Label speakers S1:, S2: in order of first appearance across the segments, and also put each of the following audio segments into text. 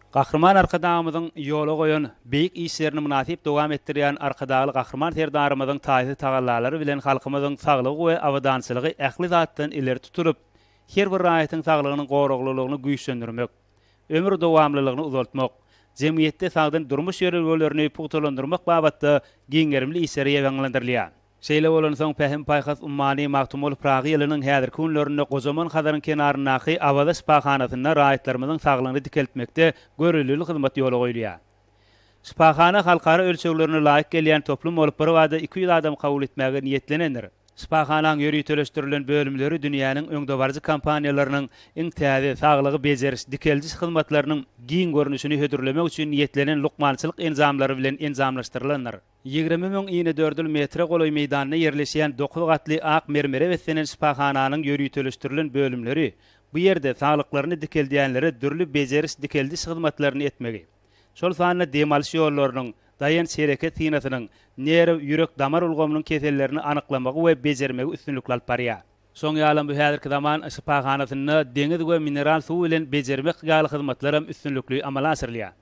S1: Gahryman Arkadagymyzyň ýola goýan beýik işlerini mynasyp dowam etdirýän Arkadagly Gahryman Serdarymyzyň taýsyz tagallalary bilen halkymyzyň saglygy we abadançylygy ähli zatdan ileri tutulyp, her bir raýatyň saglygynyň goraglylygyny güýçlendirmek, ömür dowamlylygyny uzaltmak, jemgyýetde sagdyn durmuş ýörelgelerini pugtalandyrmak babatda giň gerimli işler ýaýbaňlandyrylýar. Şeýle bolansoň, Pähim-paýhas ummany Magtymguly Pyragy ýylynyň häzirki günlerinde gojaman Hazaryň kenaryndaky Awaza şypahanasynda raýatlarymyzyň saglygyny dikeltmekde görellili hyzmat ýola goýulýar. Şypahana halkara ölçeglerine laýyk gelýän toplum bolup, birbada 200 adamy kabul etmäge niýetlenendir. Şypahanaň ýöriteleşdirilen bölümleri dünýäniň öňdebaryjy kompaniýalarynyň iň täze saglygy bejeriş, dikeldiş hyzmatlarynyň giň görnüşini hödürlemek üçin niýetlenen lukmançylyk enjamlary bilen enjamlaşdyrylandyr. 20 000 inedördül metre golaý meýdanda ýerleşýän dokuz gatly ak mermere beslenen şypahananyň ýöriteleşdirilen bölümleri bu ýerde saglyklaryny dikeldýänlere dürli bejeriş-dikeldiş hyzmatlaryny etmegi, şol sanda dem alyş ýollarynyň, daýanç-hereket synasynyň, nerw, ýürek-damar ulgamynyň kesellerini anyklamagy we bejermegi üstünlikli alyp barýar. Şoň ýalam bu häzirki zaman şypahanasynda deňiz we mineral suw bilen bejermek ýaly hyzmatlaram üstünlikli amala aşyrylýar.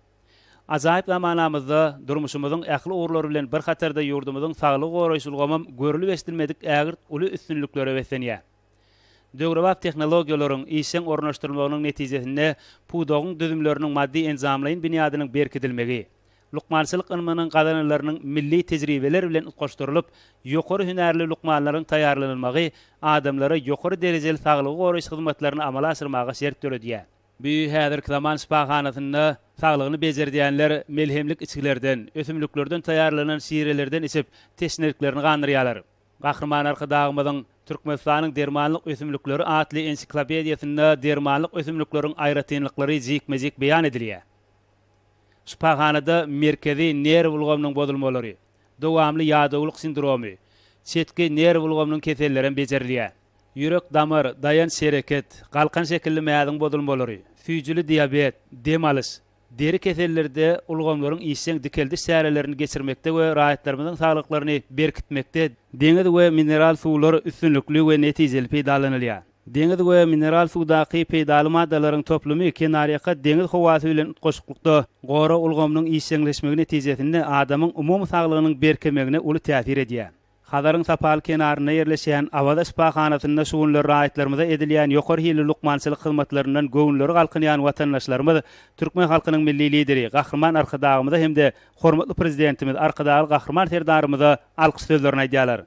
S1: Ajaýyp zamanamyzda durmuşymyzyň ähli ugurlary bilen bir hatarda ýurdumyzyň saglygy goraýyş ulgamam görlüp-eşidilmedik ägirt uly üstünliklere beslenýär. Döwrebap tehnologiýalaryň işjeň ornaşdyrylmagynyň netijesinde pudagyň düzümleriniň maddy-enjamlaýyn binýadynyň berkidilmegi, lukmançylyk ylmynyň gazananlarynyň milli tejribeler bilen utgaşdyrylyp, ýokary hünärli lukmanlaryň taýýarlanylmagy adamlara ýokary derejeli saglygy goraýyş hyzmatlaryny amala aşyrmaga şert döredýär. Bu häzirki zaman şypahanasynda saglygyny bejerdýänler melhemlik içgilerden, ösümliklerden taýýarlanan şirelerden içip, teşneliklerini gandyrýarlar. Gahryman Arkadagymyzyň Türkmenistanyň dermanlyk ösümlikleri atly ensiklopediýasynda dermanlyk ösümlikleriň aýratynlyklary jikme-jik beýan edilýär. Şypahanada merkezi nerw ulgamynyň bozulmalary, dowamly ýadawlyk sindromy, çetki nerw ulgamynyň kesellerem bejerilýär. Ýürek-damar, daýanç-hereket, galkan şekilli mäziň bozulmalary, süýjüli diabet, dem alyş, deri kesellerde ulgamlaryň işjeň dikeldiş çärelerini geçirmekde we raýatlarymyzyň saglyklaryny berkitmekde deňiz we mineral suwlar üstünlikli we netijeli peýdalanylýar. Deňiz we mineral suwdaky peýdaly maddalaryň toplumy kenarýaka deňiz howasy bilen utgaşyklykda gorag ulgamynyň işjeňleşmegi netijesinde adamyň umumy saglygynyň berkemegine uly täsir edýär. Hazaryň sapaly kenarynda ýerleşýän Awaza şypahanasynda şu günler raýatlarymyza edilýän ýokary hilli lukmançylyk hyzmatlaryndan göwünleri galkynýan watandaşlarymyz türkmen halkynyň Milli Lideri Gahryman Arkadagymyza hem-de hormatly Prezidentimiz Arkadagly Gahryman Serdarymyza alkyş sözlerini aýdýarlar.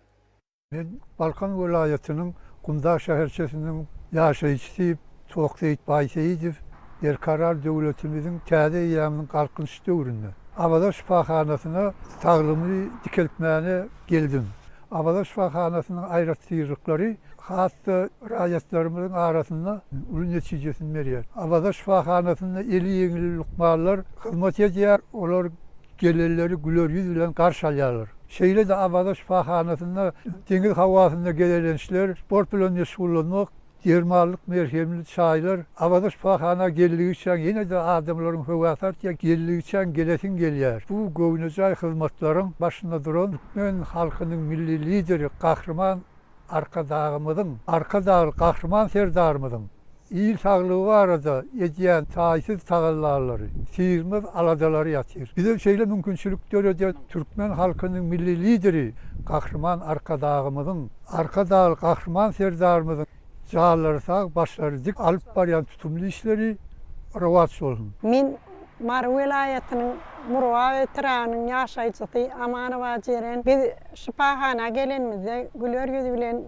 S2: Men Balkan welaýatynyň Gumdag şäherçesiniň ýaşaýjysy Tokseýit Baýseýidow Berkarar döwletimiziň täze eýýamynyň Galkynyş döwründe Awaza şypahanasyna saglygymy dikeltmäne geldim. Awaza şypahanasynyň aýratyrlyklary has-da raýatlarymyzyň arasynda uly netijesini berýär. Awaza şypahanasynda eli ýeňil lukmanlar hyzmat edýär, olar gelenleri güler ýüz bilen garşy alýarlar. Şeýle-de Awaza şypahanasynda deňiz howasynda gezelençler, sport bilen meşgullanmak, Dermanlyk merhemli çaýlar Awaza şypahana geldigiçäň ýene-de adamlaryň höwäsi artýar, geldigiçäň gelesiň gelýär. Bu göwnejaý hyzmatlaryň başynda duran türkmen halkynyň Milli Lideri Gahryman Arkadagymyzyň, Arkadagly Gahryman Serdarymyzyň il saglygy barada edýän taýsyz tagallalary, syzmaz aladalary ýatyr. Bize şeýle mümkinçilik döreden türkmen halkynyň Milli Lideri Gahryman Arkadagymyzyň, Arkadagly Gahryman Serdarymyzyň janlary sag, başlary dik alyp barýan tutumly işleri rowaç bolsun!
S3: Men Mary welaýatynyň Murgap etrabynyň ýaşaýjysy Amanowa Jeren. Biz şypahana gelenimizde güler ýüz bilen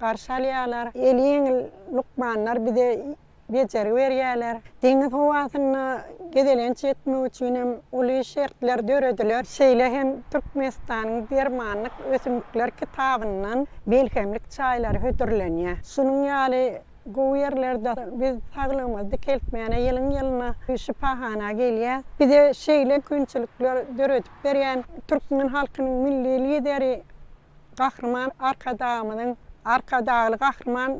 S3: garşy alýarlar. Eli ýeňil lukmanlar bize bejergi berýärler. Deňiz howasynda gezelenç etmek üçin hem uly şertler dörediler. Şeýle hem Türkmenistanyň dermanlyk ösümlikler kitabyndan melhemlik çaýlary hödürlenýär. Şunuň ýaly gowy ýerlerde biz saglygymyzy dikeltmäne ýylyň-ýylyna şypahana gelýäs. Bize şeýle mümkinçilikler döredip berýän türkmen halkynyň Milli Lideri Gahryman Arkadagymyzyň, Arkadagly Gahryman